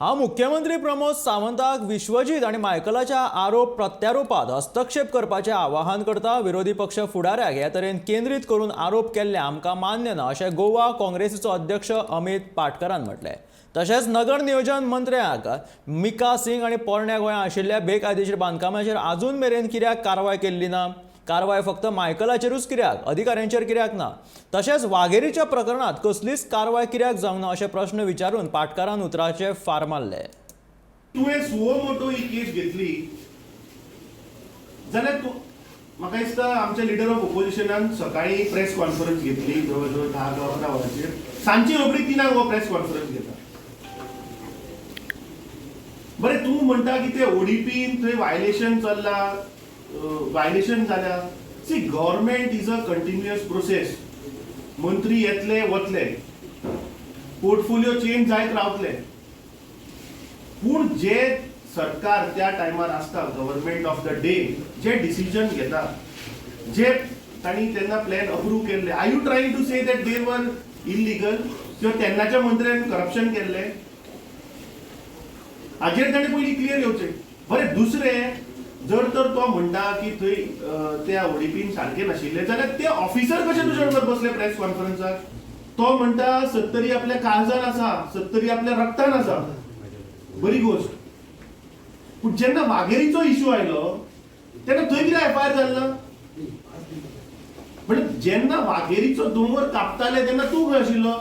हांव मुख्यमंत्री प्रमोद सावंताक विश्वजीत आनी मायकलाच्या आरोप प्रत्यारोपात हस्तक्षेप करपाचें आवाहन करता. विरोधी पक्ष फुडाऱ्याक हे तरेन केंद्रीत करून आरोप केल्ले आमकां मान्य ना, अशें गोवा काँग्रेसीचो अध्यक्ष अमित पाटकरान म्हटलें. तशेंच नगर नियोजन मंत्र्याक मिका सिंग आनी पोरण्या गोंया आशिल्ल्या बेकायदेशीर बांदकामाचेर अजून मेरेन कित्याक कारवाय केल्ली ना? कारवाय फक्त मायकलाचेरूच कित्याक, अधिकाऱ्यांचेर कित्याक ना? तशेंच वाघेरीच्या प्रकरणात कसलीच कारवाय कित्याक जावंक ना, अशे प्रश्न विचारून पाटकारान उतराचे फार मारले. तुवें सुओ मोटो ही केस घेतली जाल्यार तूं, म्हाका दिसता, आमच्या लिडर ऑफ ओपोजिशनान सकाळी प्रेस कॉन्फरन्स घेतली जवळ जवळ 10 किंवा 11 वरांचेर. सांजची रोखडी 3ांक हो प्रेस कॉन्फरन्स घेता. बरें, तूं म्हणटा की ते ओडीपीन थंय वायलेशन चल्ला, वायलेशन जाल्या. See, government is a continuous process. मंत्री येतले, वतले, पोर्टफोलिओ चेंज जायत रावतले, पूण जे सरकार त्या टायमार आसता, government of the day, J decision घेता, जे तांणी तेन्ना प्लॅन अप्रूव केल्ले, are you trying to say that they were illegal किंवा तेन्नाच्या मंत्र्यान करप्शन केल्लें? हाजेर ताणें पयलीं क्लियर येवचें. बरें, दुसरें, जर तर तो म्हणटा की थंय त्या ओडीपीन सारकें नाशिल्लें, जाल्यार ते ऑफिसर कशे तुज्या बरोबर बसले प्रेस कॉन्फरन्साक? तो म्हणटा, सत्तरी आपल्या काळजान आसा, सत्तरी आपल्या रक्तान आसा. बरी गोश्ट, पूण जेन्ना वाघेरीचो इशू आयलो तेन्ना थंय कितें एफआयआर जाल ना? म्हणजे जेन्ना वाघेरीचो दोंगर कापताले तेन्ना तूं खंय आशिल्लो?